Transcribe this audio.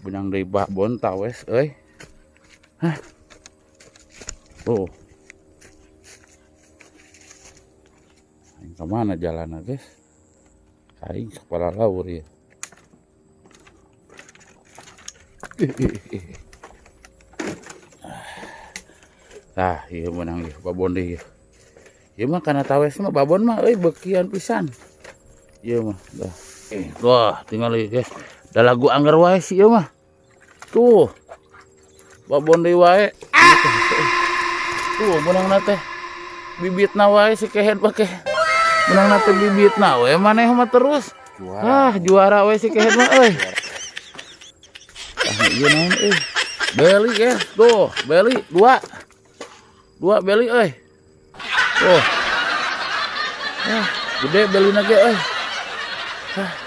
Beunang deui babon tawes euy. Hah. Tuh. Aing ka mana jalanna, guys? Aing kepala laur ya. Tah, ieu meunang ieu babon deui ieu. Ieu mah kana tawes mah babon mah euy beukian pisan. Ieu mah dah. Wah, tinggal ieu, guys. Da lagu anggar wae sih ieu mah. Tuh. Babon deui wae. Tuh meunangna teh. Bibitna wae si kehed pake. Meunangna teh bibitna we maneh mah terus. Juara. Ah, juara we si kehed mah euy. Ah, ieu naon euy. Beli ya, tuh, beli dua. Dua beli euy. Tuh. Ah, gede belina ge euy. Ah.